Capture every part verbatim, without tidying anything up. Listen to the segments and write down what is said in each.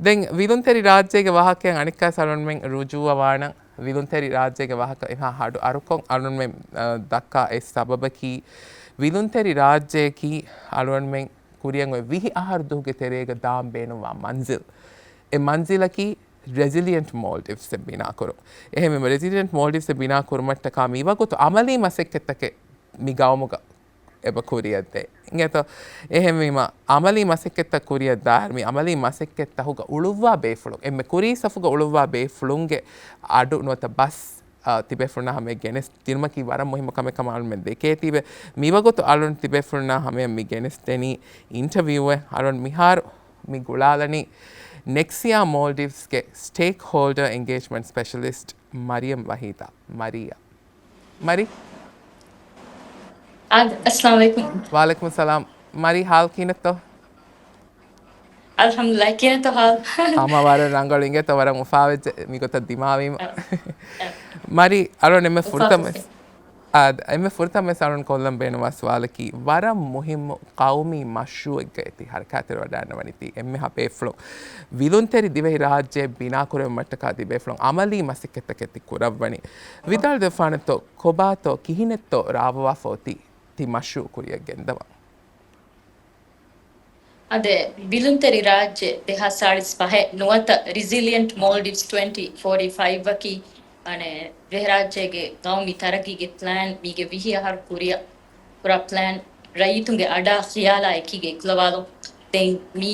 ދެން ވިލުންތެރި ރާއްޖޭގެ ވާހަކައަށް އަނެއްކާސް އަޅުންމެން ރުޖޫއަވާނަން. ވިލުންތެރި ރާއްޖޭގެ ވާހަކަ އެހާ ހަޑު އަރުކޮށް އަޅުންމެން ދައްކާ އެއް ސަބަބަކީ، ވިލުންތެރި ރާއްޖެއަކީ އަޅުންމެން ކުރިއަށް އޮތް ވިހި އަހަރު ދުވަހުގެ ތެރޭގަ ދާން ބޭނުންވާ މަންޒިލް. އެ މަންޒިލަކީ ރެޒިލިއެންޓް މޯލްޑިވްސް އެއް ބިނާކުރުން. އެހެންވީމަ ރެޒިލިއެންޓް މޯލްޑިވްސް އެއް ބިނާ ކުރުމަށްޓަކާ މިވަގުތު އަމަލީ މަސައްކަތްތަކެއް މި ގައުމުގަ އެބަ ކުރިއަށްދޭ. އިނގޭތޯ؟ އެހެންވީމަ، އަމަލީ މަސައްކަތްތައް ކުރިއަށްދާއިރު، މި އަމަލީ މަސައްކަތްތަކުގަ އުޅުއްވާ ބޭފުޅުން، އެންމެ ކުރީ ސަފުގަ އުޅުއްވާ ބޭފުޅުންގެ އަޑު ނުވަތަ ބަސް، އާ، ތިބޭފުޅުންނާ ހަމަޔަށް ގެނެސް ދިނުމަކީ ވަރަށް މުހިއްމު ކަމެއް ކަމަށް އަޅުމެން ދެކޭތީވެ. މިވަގުތު އަޅުން ތިބޭފުޅުންނާ ހަމަޔަށް މި ގެނެސްދެނީ އިންޓަވިއުއެއް. އަޅުން މިހާރު މި ގުޅާލަނީ ނެކްސިއާ މޯލްޑިވްސްގެ ސްޓޭކް ހޯލްޑަރ އެންގޭޖްމަންޓް ސްޕެޝަލިސްޓް މަރިޔަމް ވަހީދާ، މަރިޔާ. މަރި. އާދެ، އައްސަލާމު ޢަލައިކުމް. ވަޢަލައިކުމުއްސަލާމް. މަރި، ޙާލު ކިހިނެއްތޯ؟ އަލްޙަމްދުލިއްލާހް، ކިހިނެއްތޯ ޙާލު؟ ހަމަ ވަރަށް ރަނގަޅު އިނގޭތޯ، ވަރަށް އުފާވެއްޖެ މިގޮތަށް ދިމާވީމަ. އަ، އަ. މަރި، އަޅުން އެންމެ ފުރަތަމަ އުފާވެއްޖެ. އާދެ، އެންމެ ފުރަތަމަވެސް އަޅުން ކޮށްލަން ބޭނުންވާ ސުވާލަކީ، ވަރަށް މުހިއްމު ޤައުމީ މަޝްރޫޢެއްގައި ތި ހަރަކާތްތެރިވަޑައިގަންނަވަނީ ތި އެންމެހާ ބޭފުޅުން. ވިލުންތެރި ދިވެހިރާއްޖެ ބިނާކުރެވުމަށްޓަކާ ތި ބޭފުޅުން އަމަލީ މަސައްކަތްތަކެއް ތި ކުރައްވަނީ. ވިދާޅުވެފާނެތޯ، ކޮބާތޯ، ކިހިނެއްތޯ ރާވަވާފަ އޮތީ ތި މަޝްރޫޢު ކުރިއަށް ގެންދަވަން؟ އާދެ، ވިލުންތެރި ރާއްޖެ ދެހާސް ސާޅީސް ފަހެއް ނުވަތަ ރިޒިލިއަންޓް މޯލްޑިވްސް ޓްވެންޓީ ފޯޓީ ފައިވް އަކީ، އަނެއް، ދިވެހިރާއްޖޭގެ ގައުމީ ތަރައްގީގެ ޕްލޭން، މީގެ ވިހި އަހަރު ކުރިއަށް ކުރާ ޕްލޭން، ރައްޔިތުންގެ އަޑާ ޚިޔާލާ އެކީގަ އެކުލަވާލުން. ދެން މި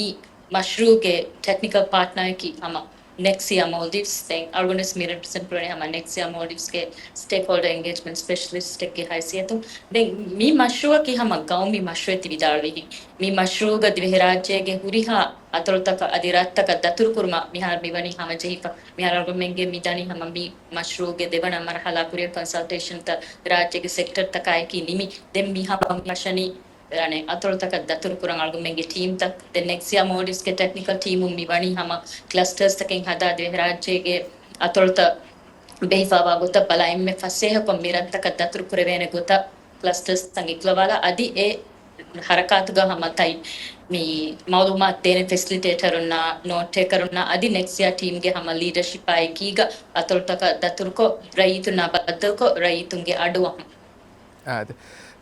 މަޝްރޫޢުގެ ޓެކްނިކަލް ޕާޓްނަރަކީ ހަމަ ނެކްސިއާ މޯލްޑިވްސް. ދެން އަޅުގަނޑުވެސް މި ރެޕްރެޒެންޓް ކުރަނީ ހަމަ ނެކްސިއާ މޯލްޑިވްސްގެ ސްޓޭކް ހޯލްޑަރ އެންގޭޖްމަންޓް ސްޕެޝަލިސްޓެއްގެ ހައިސިއްޔަތުން. ދެން މި މަޝްރޫޢަކީ ހަމަ ގައުމީ މަޝްރޫޢެއް ތި ވިދާޅުވިހެން. މި މަޝްރޫޢުގަ ދިވެހިރާއްޖޭގެ ހުރިހާ އަތޮޅުތަކަށް އަދި ރަށްތަކަށް ދަތުރުކުރުމަށް މިހާރު މިވަނީ ހަމަޖެހިފަ. މިހާރު އަޅުގަނޑުމެންގެ މި ދަނީ ހަމަ މި މަޝްރޫޢުގެ ދެވަނަ މަރުޙަލާ ކުރިއަށް ކޮންސަލްޓޭޝަންތައް ރާއްޖޭގެ ސެކްޓަރތަކާއެކީ ނިމި. ދެން މި ހަމަ މި ފަށަނީ އަނެއް އަތޮޅުތަކަށް ދަތުރުކުރަން އަޅުގަނޑުމެންގެ ޓީމްތައް. ދެން ނެކްސިއާ މޯލްޑިވްސްގެ ޓެކްނިކަލް ޓީމުން މި ވަނީ ހަމަ ކްލަސްޓަރސްތަކެއް ހަދާ ދިވެހިރާއްޖޭގެ އަތޮޅުތައް ބެހިފާވާ ގޮތަށް ބަލާ އެންމެ ފަސޭހަކޮށް މި ރަށްތަކަށް ދަތުރުކުރެވޭނެ ގޮތަށް ކްލަސްޓަރސްތައް އިކުލަވާލާ އަދި އެ ހަރަކާތުގަ ހަމަ ތައް މި މައުލޫމާތު ދޭނެ ފެސިލިޓޭޓަރުންނާ ނޯޓް ޓޭކަރުންނާ އަދި ނެކްސިއާ ޓީމްގެ ހަމަ ލީޑަޝިޕާ އެކީގަ އަތޮޅުތަކަށް ދަތުރުކޮށް ރައްޔިތުންނާ ބައްދަލުކޮށް ރައްޔިތުންގެ އަޑުއަހުން. އާދެ.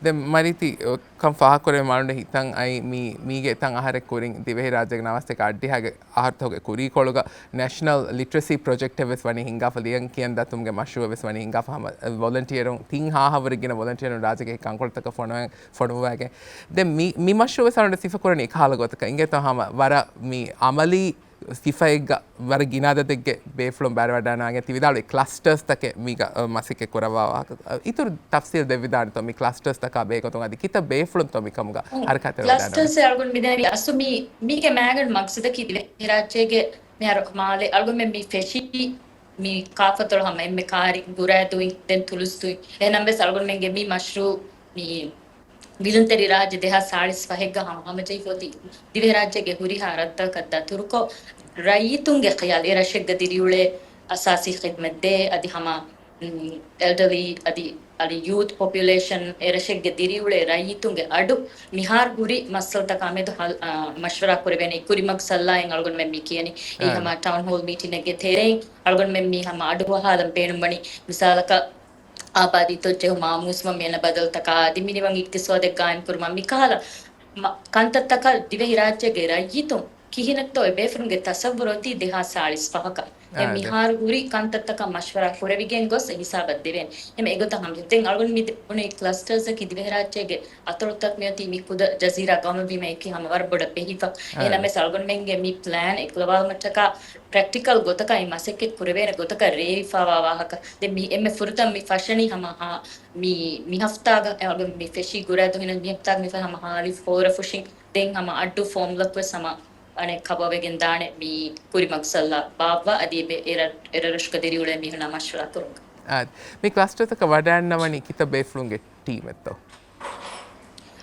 ދެން މަރީތި ކަން ފާހަގަކުރެވި މާނުން ހިތަން އައި މީ، މީގެ ތަން އަހަރެއް ކުރިން ދިވެހިރާއްޖޭގެ ނަވާސްތޭކަ އަށްޑިހަގެ އަހަރުތަކުގެ ކުރީކޮޅުގަ ނެޝަނަލް ލިޓްރަސީ ޕްރޮޖެކްޓެއް ވެސް ވަނީ ހިންގާފަ، ލިޔަން ކިޔަން ދަތުމުގެ މަޝްރޫޢެއް ވެސް ވަނީ ހިންގާފަ ހަމަ ވޮލަންޓިއަރުން، ތިން ހާހަށް ވުރެ ގިނަ ވޮލަންޓިއަރުން ރާއްޖޭގެ ކަންކޮޅުތަކަށް ފޮނުވެ، ފޮނުވާގެން. ދެން މި، މި މަޝްރޫޢު ވެސް އަޅުގަނޑު ސިފަކުރަނީ އެކަހަލަ ގޮތަކަށް. އިނގޭތޯ ހަމަ ވަރަށް މި އަމަލީ ސިފައެއްގަ ވަރަށް ގިނަ އަދަދެއްގެ ބޭފުޅުން ބައިވެރިވަޑައިގެން ތި ވިދާޅުވި ކްލަސްޓަރސްތަކެއް މީގަ، އަ، މަސައްކަތް ކުރައްވާ ވާހަކަ، އަ، އިތުރު ތަފްސީލް ދެއްވިދާނެތޯ މި ކްލަސްޓަރސްތަކާ ބެހޭގޮތުން އަދި ކިތައް ބޭފުޅުންތޯ މިކަމުގަ ހަރަކާތްތެރިވަޑައިގަންނަވަނީ؟ ކްލަސްޓަރސް އަޅުގަނޑު މިދަނީ އަސްލު މީ، މީގެ މައިގަނޑު މަގްސަދަކީ ދިވެހިރާއްޖޭގެ މިހާރު މާލެ އަޅުގަނޑުމެން މި ފެށީ މި ކާފަތޮޅު ހަމަ އެންމެ ކާރި ގުރައިދޫއިން ދެން ތުލުސްދޫއިން. އެހެންނަމަވެސް އަޅުގަނޑުމެންގެ މި މަޝްރޫޢު މި ވިލުންތެރި ރާއްޖެ ދެހާސް ސާޅީސް ފަހެއްގަ ހަމަ ހަމަޖެހިފަ އޮތީ ދިވެހިރާއްޖޭގެ ހުރިހާ ރަށްތަކަށް ދަތުރުކޮށް، ރައްޔިތުންގެ ޚިޔާލު އެ ރަށެއްގަ ދިރިއުޅޭ އަސާސީ ޚިދްމަތް ދޭ، އަދި ހަމަ، އެލްޑަލީ އަދި އަދި ޔޫތް ޕޮޕިއުލޭޝަން އެ ރަށެއްގެ ދިރިއުޅޭ ރައްޔިތުންގެ އަޑު މިހާރު ހުރި މައްސަލަތަކާ މެދު ހަލް، އާ، މަޝްވަރާ ކުރެވޭނެ ކުރިމަގު ސައްލާއިން އަޅުގަނޑުމެން މި ކިޔަނީ. އެއީ ހަމަ ޓައުން ހޯލް މީޓިންއެއްގެ ތެރެއިން އަޅުގަނޑުމެން މި ހަމަ އަޑުއަހާލަން ބޭނުންވަނީ މިސާލަކަށް އާބާދީ ތޮއްޖެހުމާ، މޫސުމަށް މިއަންނަ ބަދަލުތަކާ، އަދި މިނިވަން އިޤްތިޞާދެއް ގާއިމްކުރުމަށް މިކަހަލަ މަ-، ކަންތައްތަކަށް ދިވެހިރާއްޖޭގެ ރައްޔިތުން ކިހިނެއްތޯ އެ ބޭފުޅުންގެ ތަޞައްވުރު އޮތީ ދެހާސް ސާޅީސް ފަހަކަށް. އެ މިހާރު ހުރި ކަންތައްތަކަށް މަޝްވަރާ ކުރެވިގެން ގޮސް އެ ހިސާބަށް ދެވޭނެ. އެމަ އެގޮތަށް ހަމަޖެހި. ދެން އަޅުގަނޑު މި ދެ-، ބުނި ކްލަސްޓަރސްއަކީ ދިވެހިރާއްޖޭގެ އަތޮޅުތައް މިއޮތީ މި ކުޑަ ޖަޒީރާ ގައުމެއްވީމަ އެކީ ހަމަ ވަރަށް ބޮޑަށް ބެހިފަ. އެހެންނަމަވެސް އަޅުގަނޑުމެންގެ މި ޕްލޭން އެކުލަވާލުމަށްޓަކާ ޕްރެކްޓިކަލް ގޮތަކަށް އެ މަސައްކަތް ކުރެވޭނެ ގޮތަކަށް ރޭވިފާވާ ވާހަކަ. ދެން މި އެންމެ ފުރަތަމަ މި ފަށަނީ ހަމަ ހާ-، މި، މި ހަފްތާގަ، އެ، މި ފެށީ ގުރައިދޫ ހިނަ މި ހަފްތާގަ މި ހަމަ ހާލި ފޯރަ ފުށިން ދެން ހަމަ އައްޑޫ ފޯމްލަކުވެސް ހަމަ އަނެއް ކަބަވެގެން ދާނެ މި ކުރިމަގު ސައްލާ ބާއްވާ އަދި އެ ބެ-، އެ ރަ-، އެ ރަށުގަ ދިރިއުޅޭ މީހުންނާ މަޝްވަރާ ކުރުން. އާދެ. މި ކްލަސްޓަރތަކަށް ވަޑައިގަންނަވަނީ ކިތައް ބޭފުޅުންގެ ޓީމެއްތޯ؟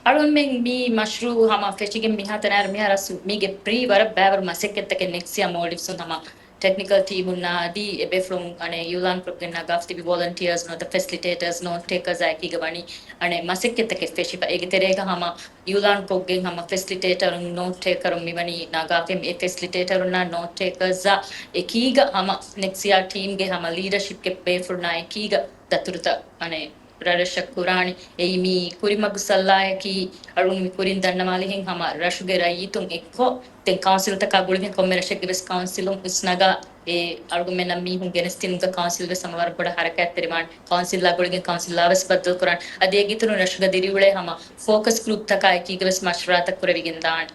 އަޅުގަނޑުމެން މި މަޝްރޫޢު ހަމަ ފެށިގެން މިހާތަނަށް އައިރު މިހާރު އަސް މީގެ ޕްރީ ވަރަށް ބައިވަރު މަސައްކަތްތަކެއް ނެކްސް ޔާ މޯލްޑިވްސުން ހަމަ ޓެކްނިކަލް ޓީމުންނާ އަދި އެބޭފުޅުން އަނެއް އިއުލާންކޮށްގެން ނަގާފަ ތިބި ވޮލަންޓިއާސް ނުވަތަ ފެސިލިޓޭޓާސް ނޯޓް ޓޭކާސް އާ އެކީގަ ވަނީ އަނެއް މަސައްކަތްތަކެއް ފެށިފަ. އޭގެ ތެރޭގަ ހަމަ އިއުލާންކޮށްގެން ހަމަ ފެސިލިޓޭޓަރުން ނޯޓް ޓޭކަރުން މިވަނީ ނަގާފަ. އެ ފެސިލިޓޭޓަރުންނާ ނޯޓް ޓޭކާސްއާ އެކީގަ ހަމަ ނެކްސިއާ ޓީމްގެ ހަމަ ލީޑަޝިޕްގެ ބޭފުޅުންނާ އެކީގަ ދަތުރުތައް އަނެއް ރަށްރަށަށް ކުރާނެ. އެއީ މީ ކުރިމަގު ސައްލާއަކީ އަޅުން މި ކުރިން ދަންނަވާލިހެން ހަމަ ރަށުގެ ރައްޔިތުން އެއްކޮށް، ދެން ކައުންސިލްތަކާ ގުޅިގެން ކޮންމެ ރަށެއްގެ ވެސް ކައުންސިލުން އިސްނަގާ އެ އަޅުގަނޑުމެންނަށް މީހުން ގެނެސްދިނުމުގަ ކައުންސިލް ވެސް ހަމަ ވަރަށް ބޮޑަށް ހަރަކާތްތެރިވާނެ. ކައުންސިލްއާ ގުޅިގެން ކައުންސިލްއާ ވެސް ބައްދަލުކުރާނެ. އަދި އޭގެ އިތުރުން ރަށުގަ ދިރިއުޅޭ ހަމަ ފޯކަސް ގްރޫޕްތަކާ އެކީގަ ވެސް މަޝްވަރާތައް ކުރެވިގެން ދާނެ.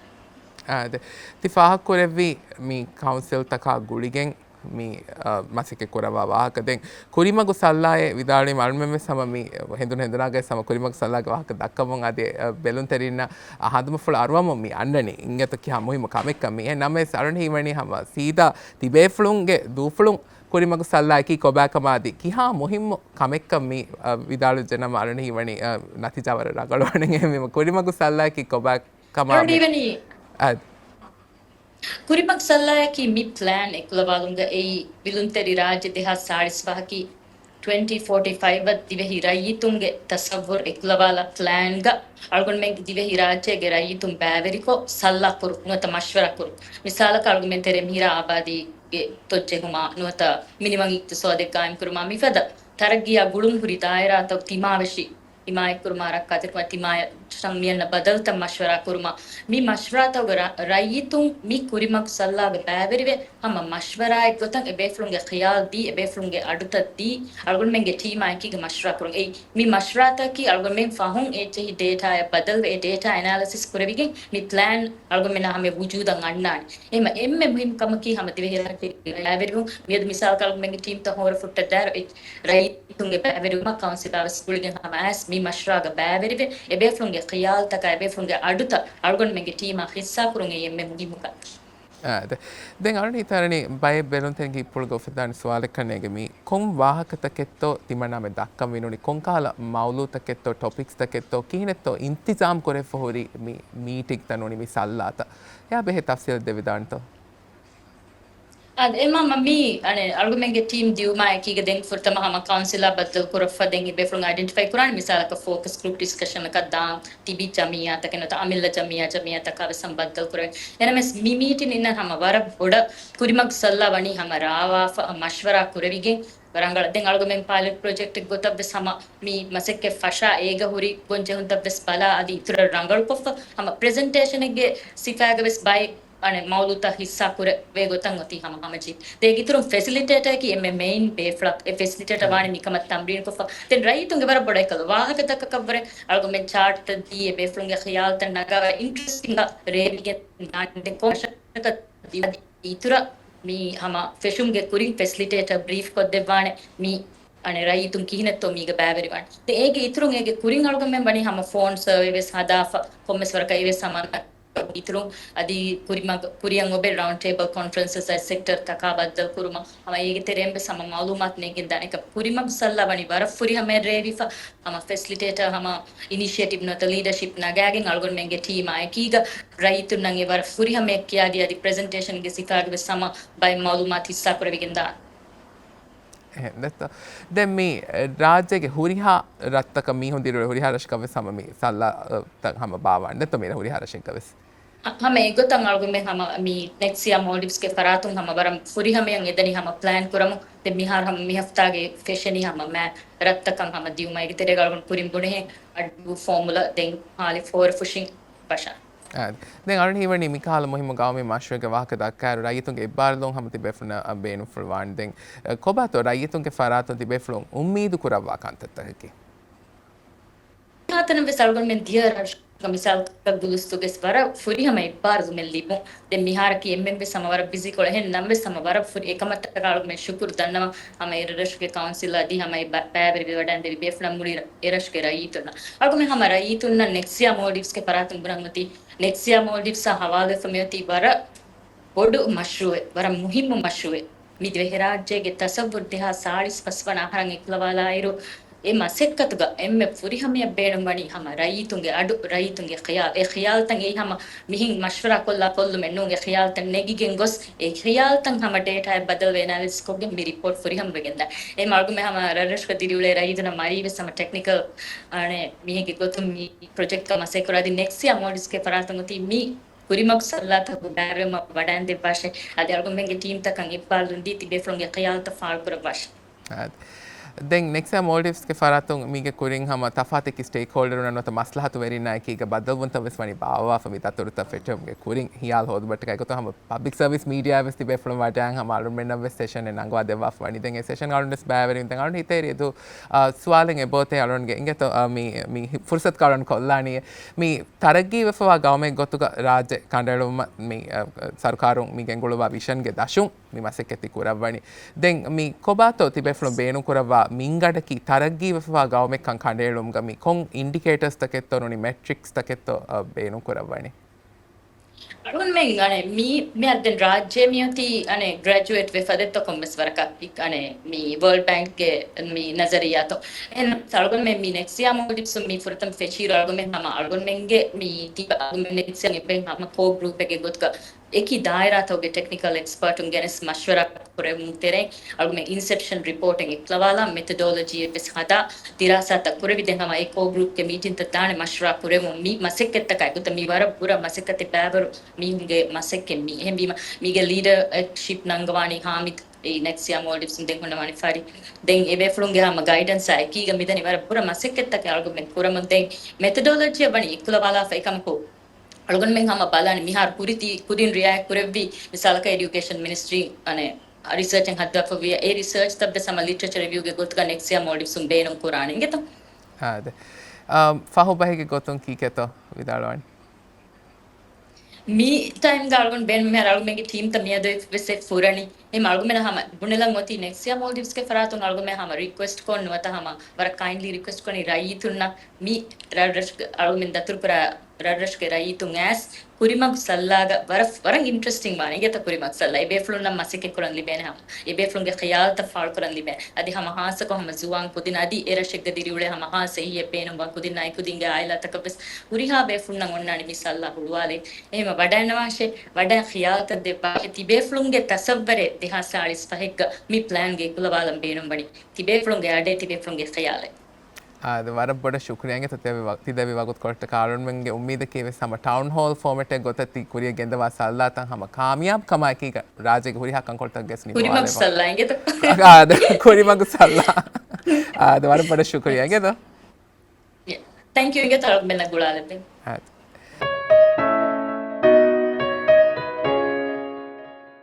އާދެ، ތި ފާހަގަކުރެއްވީ މި ކައުންސިލްތަކާ ގުޅިގެން މި، އަ، މަސައްކަތް ކުރައްވާ ވާހަކަ. ދެން ކުރިމަގު ސައްލާއޭ ވިދާޅުވީމަ އަޅުމެން ވެސް ހަމަ މި ހެނދުނު ހެނދުނާގަ ވެސް ހަމަ ކުރިމަގު ސައްލާގެ ވާހަކަ ދައްކަމުން އަދި، އަ، ބެލުންތެރިންނަށް ހަނދުމަފުޅު އަރުވަމުން މި އަންނަނީ އިންގޭތޯ ކިހާ މުހިއްމު ކަމެއްކަން މި. އެހެން ނަމަވެސް އަޅުން ހީވަނީ ހަމަ ސީދާ ތިބޭފުޅުންގެ ދޫފުޅުން ކުރިމަގު ސައްލާއަކީ ކޮބާކަމާ އަދި ކިހާ މުހިއްމު ކަމެއްކަން މި، އަ، ވިދާޅުވެއްޖެ ނަމަ އަޅުން ހީވަނީ، އަ، ނަތީޖާ ވަރަށް ރަނގަޅުވާނެ. އެހެންވީމަ ކުރިމަގު ސައްލާއަކީ ކޮބާ ކަމާ މި އަ، ކުރިމަގު ސައްލާއަކީ މި ޕްލޭން އެކުލަވާލުމުގަ އެއީ ވިލުންތެރި ރާއްޖެ ދެހާސް ސާޅީސް ފަހަކީ ޓްވެންޓީ ފޯޓީ ފައިވަށް ދިވެހި ރައްޔިތުންގެ ތަސައްވުރު އެކުލަވާލާ ޕްލޭންގަ އަޅުގަނޑުމެން ދިވެހި ރާއްޖޭގެ ރައްޔިތުން ބައިވެރިކޮށް ސައްލާ ކުރުން ނުވަތަ މަޝްވަރާ ކުރުން. މިސާލަކަށް އަޅުގަނޑުމެން ތެރޭ މިހިރާ އާބާދީގެ ތޮއްޖެހުމާ ނުވަތަ މިނިވަން އިޤްތިޞާދެއް ގާއިމްކުރުމާ މިފަދަ ތަރައްގީއާ ގުޅުންހުރި ދާއިރާތައް ތިމާވެށި ހިމާޔަތްކުރުމާ ރައްކާތެރިކުރުމާ ތިމާޔަށް މިއަންނަ ބަދަލުތައް މަޝްވަރާ ކުރުމަށް. މި މަޝްވަރާތަކުގެ ރަ-، ރައްޔިތުން މި ކުރިމަގު ސައްލާގެ ބައިވެރިވެ، ހަމަ މަޝްވަރާއެއް ގޮތަށް އެބޭފުޅުންގެ ޚިޔާލް ދީ، އެބޭފުޅުންގެ އަޑުތައް ދީ، އަޅުގަނޑުމެންގެ ޓީމާ އެކީގަ މަޝްވަރާ ކުރުން. އެއީ މި މަޝްވަރާތަކީ އަޅުގަނޑުމެން ފަހުން އެއްޗެހި ޑޭޓާއެއް ބަދަލުވެ، އެ ޑޭޓާ އެނާލިސިސް ކުރެވިގެން މި ޕްލޭން އަޅުގަނޑުމެންނާ ހަމަ ވުޖޫދަށް އަންނާނެ. އެހެމަ އެންމެ މުހިންމު ކަމަކީ ހަމަ ދިވެހި ރާއްޖޭގެ ބައިވެރިވުން. މިއަދު މިސާލަކަށް އަޅުގަނޑުމެންގެ ޓީމްތައް ހޯރަފުއްޓަށް ދާއިރު އެ ރައްޔިތުންގެ ބައިވެރިވުމަށް ކައުންސިލާ ވެސް ގުޅިގެން ހަމަ އައިސް މި މަޝްވަރާގަ ބައިވެރިވެ، އެބޭފުޅުންގެ ޚިޔާލްތަކާ އެބޭފުޅުންގެ އަޑުތައް އަޅުގަނޑުމެންގެ ޓީމާ ހިއްސާކުރުން އެއީ އެންމެ މުހިއްމު ކަމެއް. އާ، ދެ-، ދެން އަޅުން ހިތާރަނީ ބައެއް ބެލުންތެރިންގެ ހިތްޕުޅުގަ އުފެދާނެ ސުވާލެއްކަން ނޭނގެ މީ ކޮން ވާހަކަތަކެއްތޯ ތިމަންނާމެ ދައްކަންވީނުނީ؟ ކޮންކަހަލަ މައުޟޫޢުތަކެއްތޯ ޓޮޕިކްސްތަކެއްތޯ ކިހިނެއްތޯ އިންތިޒާމް ކުރެވިފަ ހުރި މި މީޓިންތައް ނޫނީ މި ސައްލާތައް؟ އެއާ ބެހޭ ތަފްސީލެއް ދެވިދާނެތޯ؟ އާދެ، އެމަ މަ މީ، އަނެއް، އަޅުގަނޑުމެންގެ ޓީމް ދިއުމާ އެކީގަ ދެން ފުރަތަމަ ހަމަ ކައުންސިލާ ބައްދަލު ކުރައްފަ ދެން އެބޭފުޅުން އައިޑެންޓިފައި ކުރާނެ. މިސާލަކަށް ފޯކަސް ގްރޫޕް ޑިސްކަޝަނަކަށް ދާން ތިބި ޖަމިއްޔާތަކެއް ނުވަތަ އަމިއްލަ ޖަމިއްޔާ ޖަމިއްޔާތަކާ ވެސް ހަމަ ބައްދަލު ކުރެވެން. އެހެނަމެސް މި މީޓިން އިންނަން ހަމަ ވަރަށް ބޮޑަށް ކުރިމަގު ސައްލާ ވަނީ ހަމަ ރާވާފަ މަޝްވަރާ ކުރެވިގެން ރަނގަޅަށް. ދެން އަޅުގަނޑުމެން ޕައިލަޓް ޕްރޮޖެކްޓެއް ގޮތަށް ވެސް ހަމަ މި މަސައްކަތް ފަށާ އޭގަ ހުރި ގޮންޖެހުންތައް ވެސް ބަލާ އަދި އިތުރަށް ރަނގަޅުކޮށްފަ ހަމަ ޕްރެޒެންޓޭޝަނެއްގެ ސިފައިގަ ވެސް ބައެއް އަނެއް މައުޟޫޢުތައް ހިއްސާ ކުރެވޭ ގޮތަށް އޮތީ ހަމަ ހަމަޖެހި. ދޭގެ އިތުރުން ފެސިލިޓޭޓަރަކީ އެންމެ މެއިން ބޭފުޅަކު. އެ ފެސިލިޓޭޓަރ ވާނެ މިކަމަށް ތަމްރީނުކޮށްފަ. ދެން ރައްޔިތުންގެ ވަރަށް ބޮޑަށް އެކަލަ ވާހަކަ ދައްކަކަށްވުރެ އަޅުގަނޑުމެން ޗާޓްތައް ދީ އެ ބޭފުޅުންގެ ޚިޔާލްތައް ނަގާވާ އިންޓްރެސްޓިންގ ރޭވިގެން ދާނެ. ދެން ކޮން މަޝައްކަތް އިތުރަށް މި ހަމަ ފެށުމުގެ ކުރިން ފެސިލިޓޭޓަރ ބްރީފް ކޮށްދެއްވާނެ މި އަނެއް ރައްޔިތުން ކިހިނެއްތޯ މީގަ ބައިވެރިވާނެ. ދެން އޭގެ އިތުރުން އޭގެ ކުރިން އަޅުގަނޑުމެން ވަނީ ހަމަ ފޯން ސަރވޭ ވެސް ހަދާފަ ކޮންމެސް ވަރަކަށް އެވެސް ހަމަ އިތުރުން އަދި ކުރިމަގު-، ކުރިއަށް އޮބެ ރައުންޑް ޓޭބަލް ކޮންފަރެންސަސް އައި ސެކްޓަރުތަކާ ބައްދަލުކުރުމަށް ހަމަ އޭގެ ތެރެއިން ވެސް ހަމަ މައުލޫމާތު ނެގިގެން ދާނެ. އެކަ ކުރިމަގު ސައްލާ ވަނީ ވަރަށް ފުރިހަމައަށް ރޭވިފަ ހަމަ ފެސިލިޓޭޓަރ ހަމަ އިނިޝިއޭޓިވް ނުވަތަ ލީޑަޝިޕް ނަގާގެން އަޅުގަނޑުމެންގެ ޓީމާ އެކީގަ ރައްޔިތުންނަށް އެ ވަރަށް ފުރިހަމައެއް ކިޔާދީ އަދި ޕްރެޒެންޓޭޝަންގެ ސިފައިގަ ވެސް ހަމަ ބައެއް މައުލޫމާތު ހިއްސާކުރެވިގެން ދާނެ. އެހެން ދެއްތޯ. ދެން މި، އެ، ރާއްޖޭގެ ހުރިހާ ރަށްތަކަށް މީހުން ދިރިއުޅޭ ހުރިހާ ރަށަކަށް ވެސް ހަމަ މި ސައްލާ، އަ، ތައް ހަމަ ބާވާނެ ދެއްތޯ މި ހުރިހާ ރަށެއްގަ ވެސް. ހަ-، ހަމަ އެގޮތަށް އަޅުގަނޑުމެން ހަމަ މި ނެކްސް ޔާ މޯލްޑިވްސްގެ ފަރާތުން ހަމަ ވަރަށް ފުރިހަމަޔަށް އެދަނީ ހަމަ ޕްލޭން ކުރަމުން. ދެން މިހާރު ހަމަ މި ހަފްތާގެ ފެށެނީ ހަމަ މާ ރަށްތަކަށް ހަމަ ދިއުމަށް. އޭގެ ތެރޭގަ އަޅުގަނޑު ކުރިން ބުނެހެން އައްޑޫ ފޯމުލަ ދެން ހާލި ފޯރަފުށިން ފަށާ. އާ، ދެން އަޅުން ހީވަނީ މިކަހަލަ މުހިއްމު ގައުމީ މަޝްރޫޢެއްގެ ވާހަކަ ދައްކާއިރު ރައްޔިތުންގެ އެއްބާރުލުން ހަމަ ތިބޭފުޅުންނަށް ބޭނުންފުޅުވާނެ. ދެން، އަ، ކޮބާތޯ ރައްޔިތުންގެ ފަރާތުން ތިބޭފުޅުން އުއްމީދު ކުރައްވާ ކަންތައްތަކަކީ؟ ހާތަނަށް ވެސް އަޅުގަނޑުމެން ދިޔަ ރަށުގަ މިސާލަކަށް ގުލުސްތުގެސް ވަރަށް ފުރިހަމަ އެއްބާރުލުމެއް ލިބުން. ދެން މިހާރަކީ އެންމެން ވެސް ހަމަ ވަރަށް ބިޒީ ކޮޅެއް. އެހެން ނަމަވެސް ހަމަ ވަރަށް ފުރި އެކަމަށްޓަކާ އަޅުގަނޑުމެން ޝުކުރު ދަންނަވަން ހަމަ އެ ރަށުގެ ކައުންސިލް އަދި ހަމަ އެ ބަ-، ބައިވެރިވެވަޑައިގެން ދެވި ބޭފުޅުންނަށް މުޅި ރަ-، އެ ރަށުގެ ރައްޔިތުންނަށް. އަޅުގަނޑުމެން ހަމަ ރައްޔިތުންނަށް ނެކްސް ޔާ މޯލްޑިވްސްގެ ފަރާތުން ބުނަން އޮތީ ނެކްސް ޔާ މޯލްޑިވްސްއާ ހަވާލުވެފަ މިއޮތީ ވަރަށް ބޮޑު މަޝްރޫއެއް، ވަރަށް މުހިއްމު މަޝްރޫއެއް. މި ދިވެހިރާއްޖޭގެ ތަސައްވުރު ދެހާސް ސާޅީސް ފަސްވަނަ އަހަރަށް އެކުލަވާލާއިރު، އެ މަސައްކަތުގަ އެންމެ ފުރިހަމަޔަށް ބޭނުންވަނީ ހަމަ ރައްޔިތުންގެ އަޑު، ރައްޔިތުންގެ ޚިޔާލް. އެ ޚިޔާލްތައް އެއީ ހަމަ މިހެން މަޝްވަރާ ކޮށްލާ ކޮށްލުމެއް ނޫން. އެ ޚިޔާލްތައް ނެގިގެން ގޮސް، އެ ޚިޔާލްތައް ހަމަ ޑޭޓާއެއް ބަދަލުވެ އެނާލިސިސް ކޮށްގެން މި ރިޕޯޓް ފުރިހަމަވެގެންދާ. އެ މަރުގުމެ ހަމަ ރަށްރަށުގަ ދިރިއުޅޭ ރައްޔިތުންނަށް މަރީވެސް ހަމަ ޓެކްނިކަލް އަނެ މީހެއްގެ ގޮތުން މި ޕްރޮޖެކްޓް މަސައްކަތް ކުރާ. އަދި ނެކްސް ޔާ މޯލްޑިވްސްގެ ފަރާތުން އޮތީ މި ކުރިމަގު ސައްލާތަކުގެ ބައިވެރިވުމަށް ވަޑައިންދެއްވާށޭ. އަދި އަޅުގަނޑުމެންގެ ޓީމްތަކަށް އިޤްބާލުން ދީ ތިބޭފުޅުންގެ ޚިޔާލްތައް ފާޅުކުރައްވާށޭ. އާދެ. ދެން ނެކްސް ޔާ މޯލްޑިވްސްގެ ފަރާތުން މީގެ ކުރިން ހަމަ ތަފާތެކި ސްޓޭކްހޯލްޑަރުންނަށް ނުވަތަ މަސްލަހަތުވެރިންނާއެކީގަ ބައްދަލުވުންތައް ވެސް ވަނީ ބާއްވާފަ މި ދަތުރުތައް ފެއްޓެވުމުގެ ކުރިން. ހިޔާލު ހޯދުމަށްޓަކައި ގޮތުން ހަމަ ޕަބްލިކް ސަރވިސް މީޑިއާ ވެސް ތިބޭފުޅުން ވަޑައިގެން ހަމަ އަޅުންމެންނަށް ވެސް ސެޝަނެއް ނަންގަވާ ދެއްވާފަ ވަނީ. ދެން އެ ސެޝަން އަޅުން ވެސް ބައިވެރިވިން. ދެން އަޅުން ހިތޭރި ދު، އާ، ސުވާލެއް އެބައޮތޭ އަޅުންގެ އިނގޭތޯ، އާ، މި، މި ހި-، ފުރުސަތު އަޅުން ކޮށްލާނީ. މި ތަރައްގީވެފަވާ ގައުމެއް ގޮތުގަ ރާއްޖެ ކަނޑައެޅުމަށް މި، އަ، ސަރުކާރުން މި ގެންގުޅުއްވާ ވިޝަންގެ ދަށުން މި މަސައްކަތް ކުރައްވަނީ. ދެން މި ކޮބާތޯ ތިބޭފުޅުން ބޭނުންކުރައްވާ މިންގަނޑަކީ ތަރައްގީވެފަވާ ގައުމެއްކަން ކަނޑައެޅުމުގަ މި ކޮން އިންޑިކޭޓަރސްތަކެއްތޯ ނޫނީ މެޓްރިކްސްތަކެއްތޯ، އަ، ބޭނުންކުރައްވަނީ؟ އަޅުގަނޑުމެން އަނެ މީ، މި އަދި ދެން ރާއްޖޭ މިއޮތީ އަނެ ގްރެޖުއޭޓް ވެ ފަދައިން ކޮންމެސް ވަރަކަށް އަނެ މި ވޯލްޑް ބޭންކްގެ މި ނަޒަރިއްޔާތޯ. އެހެން އަޅުގަނޑުމެން މި ނެކްސް ޔާ މޯލްޑިވްސް މި ފުރަތަމަ ފެށީއިރު އަޅުގަނޑުމެން ހަމަ އަޅުގަނޑުމެންގެ މި ތިބަ އަޅުގަނޑުމެން ނެކްސް ޔާ އެބައިން ހަމަ ކޯ ގްރޫޕެއްގެ ގޮތުގަ އެކި ދާއިރާތަކުގެ ޓެކްނިކަލް އެކްސްޕާޓުން ގެނެސް މަޝްވަރާ ކުރެވުމުގެ ތެރެއިން އަޅުގަނޑުމެން އިންސެޕްޝަން ރިޕޯޓެއް އެއްކުލަވާލާ މެތަޑޮލޮޖީއެއް ވެސް ހަދާ ދިރާސާތައް ކުރެވި ދެން ހަމަ އެ ކޯ ގްރޫޕްގެ މީޓިންތައް ދާނެ މަޝްވަރާ ކުރެވުން. މި މަސައްކަތްތަކާއި ގޮތަށް މި ވަރަށް ބުރަ މަސައްކަތެއް ބައިވަރު މީހުންގެ މަސައްކަތް މީ. އެހެންވީމަ މީގެ ލީޑަރޝިޕް ނަންގަވާނީ ހާމިދު އެ ނެކްސް ޔާ މޯލްޑިވްސް ދެން ހުންނަވާނީ ފަރީ. ދެން އެބޭފުޅުންގެ ހަމަ ގައިޑަންސާ އެކީގަ މިދަނީ ވަރަށް ބުރަ މަސައްކަތްތަކެއް އަޅުގަނޑުމެން ކުރަމުން. ދެން މެތަޑޮލޮޖީއަށް ވަނީ އެއްކުލަވާލާފަ އެކަމަކު އަޅުގަނޑުމެން ހަމަ ބަލާނެ މިހާރު ކުރިތި-، ކުދިން ރިއާޔަތް ކުރެއްވި މިސާލަކަށް އެޑިއުކޭޝަން މިނިސްޓްރީ އަނެ ރިސާޗެއް ހައްދާފަވިޔަ އެ ރިސާޗްތައް ވެސް ހަމަ ލިޓްރެޗަރ ރިވިއުގެ ގޮތުގަ ނެކްސް ޔާ މޯލްޑިވްސުން ބޭނުން ކުރާނެ އިނގޭތަ؟ އާދެ. އާ، ފަހު ބަހެއްގެ ގޮތުން ކީކޭތޯ ވިދާޅުވަނީ؟ މި ޓައިމްގަ އަޅުގަނޑު ބޭނުމީ އަޅުގަނޑުމެންގެ ޓީމްތައް މިއަދު ވެސް އެ ފުރަނީ. އެހެން އަޅުގަނޑުމެން ހަމަ ބުނެލަން އޮތީ ނެކްސް ޔާ މޯލްޑިވްސްގެ ފަރާތުން އަޅުގަނޑުމެން ހަމަ ރިކުއެސްޓް ކޮށް ނުވަތަ ހަމަ ވަރަށް ކައިންޑްލީ ރިކުއެސްޓް ކޮށް ރައްޔިތުންނަށް މި ރަށްރަށް އަޅުގަނޑުމެން ދަތުރުކުރާ ރަށްރަށުގެ ރައްޔިތުން އައިސް ކުރިމަގު ސައްލާގަ ވަރަށް، ވަރަށް އިންޓްރެސްޓިން ވާނެ އިނގޭތަ ކުރިމަގު ސައްލާ. އެބޭފުޅުންނަށް މަސައްކަތް ކުރަން ލިބޭނެ ހަމަ. އެބޭފުޅުންގެ ޚިޔާލްތައް ފާޅުކުރަން ލިބޭނެ. އަދި ހަމަ ހާއްސަކޮށް ހަމަ ޒުވާން ކުދިން އަދި އެ ރަށެއްގަ ދިރިއުޅޭ ހަމަ ހާއްސަ އެހީއެއް ބޭނުންވާ ކުދިންނާއި ކުދިންގެ އާއިލާތަކަށް ވެސް ހުރިހާ ބޭފުޅުންނަށް އޮންނާނެ މި ސައްލާ ހުޅުވާލެވި. އެހެންވީމަ ވަޑައިންނަވާށޭ، ވަޑައި ޚިޔާލްތައް ދެއްވާށޭ. ތިބޭފުޅުންގެ ތަސައްވަރެއް ދެހާސް ސާޅީސް ފަހެއްގަ މި ޕްލޭންގަ އެއްކުލަވާލަން ބޭނުންވަނީ. ތިބޭފުޅުންގެ އަޑެއް، ތިބޭފުޅުންގެ ޚިޔާލެއް. އާދެ، ވަރަށް ބޮޑަށް ޝުކުރިއްޔާ އިނގޭތޯ ތި ދެއްވި ވަ-، ތި ދެއްވި ވަގުތުކޮޅަށްޓަކާ. އަޅުގަނޑުމެންގެ އުއްމީދަކީ ވެސް ހަމަ ޓައުން ހޯލް ފޯމެޓެއް ގޮތަށް ތި ކުރިއަށް ގެންދަވާ ސައްލާތައް ހަމަ ކާމިޔާބު ކަމާއެކީގަ ރާއްޖޭގެ ހުރިހާ ކަންކޮޅުތައް ގެސް ކުރިމަގު ނިންމަވާލެވާ. ސައްލާ އިނގޭތޯ. އާދެ، ކުރިމަގު ސައްލާ. އާދެ، ވަރަށް ބޮޑަށް ޝުކުރިއްޔާ އިނގޭތޯ. ތެންކް ޔޫ އިނގޭތޯ އަޅުގަނޑުމެންނަށް ގުޅާލައްވައި. އާދެ.